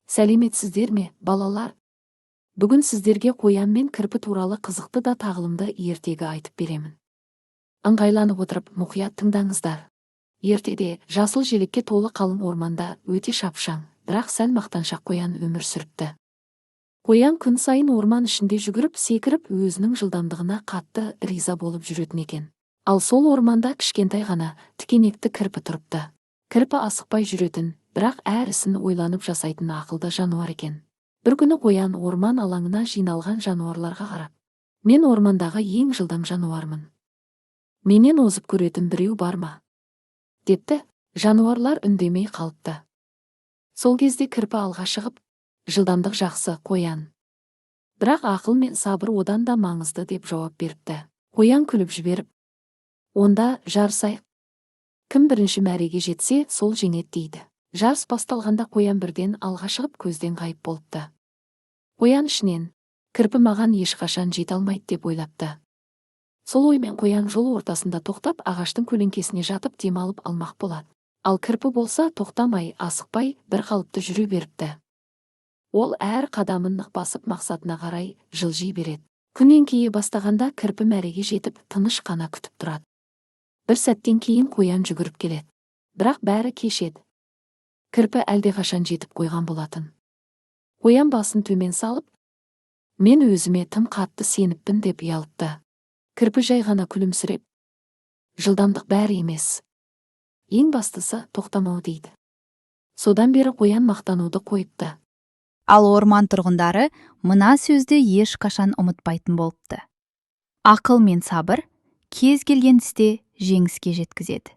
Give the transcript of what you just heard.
Сәлеметсіздер ме, балалар? Бүгін сіздерге қоян мен кірпі туралы қызықты да тағылымды ертегі айтып беремін. Ыңғайланып отырып, мұқият тыңдаңыздар. Ертеде жасыл желекке толы қалың орманда өте шапшаң, бірақ сәл мақтаншақ қоян өмір сүріпті. Қоян күн сайын орман ішінде жүгіріп, секіріп, өзінің жылдамдығына қатты риза болып жүретін екен. Ал сол орманда кішкентай ғана тікенекті кірпі тұрыпты. Кірпі асықпай жүретін, бірақ әр ісін ойланып жасайтын ақылды жануар екен. Бір күні қоян орман алаңына жиналған жануарларға қарап: «Мен ормандағы ең жылдам жануармын. Менен озып көретін біреу бар ма?» – депті. Жануарлар үндемей қалыпты. Сол кезде кірпі алға шығып: «Жылдамдық жақсы, қоян. Бірақ ақыл мен сабыр одан да маңызды», – деп жауап беріпті. Қоян күліп жіберіп: «Онда жарысайық. Кім бірінші мәреге жетсе, сол жеңеді», – дейді. Жарыс басталғанда қоян бірден алға шығып, көзден ғайып болыпты. Қоян ішінен: «Кірпі маған ешқашан жете алмайды», – деп ойлапты. Сол оймен қоян жол ортасында тоқтап, ағаштың көлеңкесіне жатып демалып алмақ болады. Ал кірпі болса, тоқтамай, асықпай, бір қалыпты жүре беріпті. Ол әр қадамын нық басып, мақсатына қарай жылжи береді. Күн еңкейе бастағанда кірпі мәреге жетіп, тыныш қана күтіп тұрады. Бір сәттен кейін қоян жүгіріп келеді. Бірақ бәрі кеш еді. Кірпі әлдеқашан жетіп қойған болатын. Қоян басын төмен салып: «Мен өзіме тым қатты сеніппін», – деп ұялыпты. Кірпі жай ғана күлімсіреп: «Жылдамдық бәрі емес. Ең бастысы тоқтамау», – дейді. Содан бері қоян мақтануды қойыпты. Ал орман тұрғындары мына сөзді ешқашан ұмытпайтын болыпты: ақыл мен сабыр кез келген істе жеңіске жеткізеді.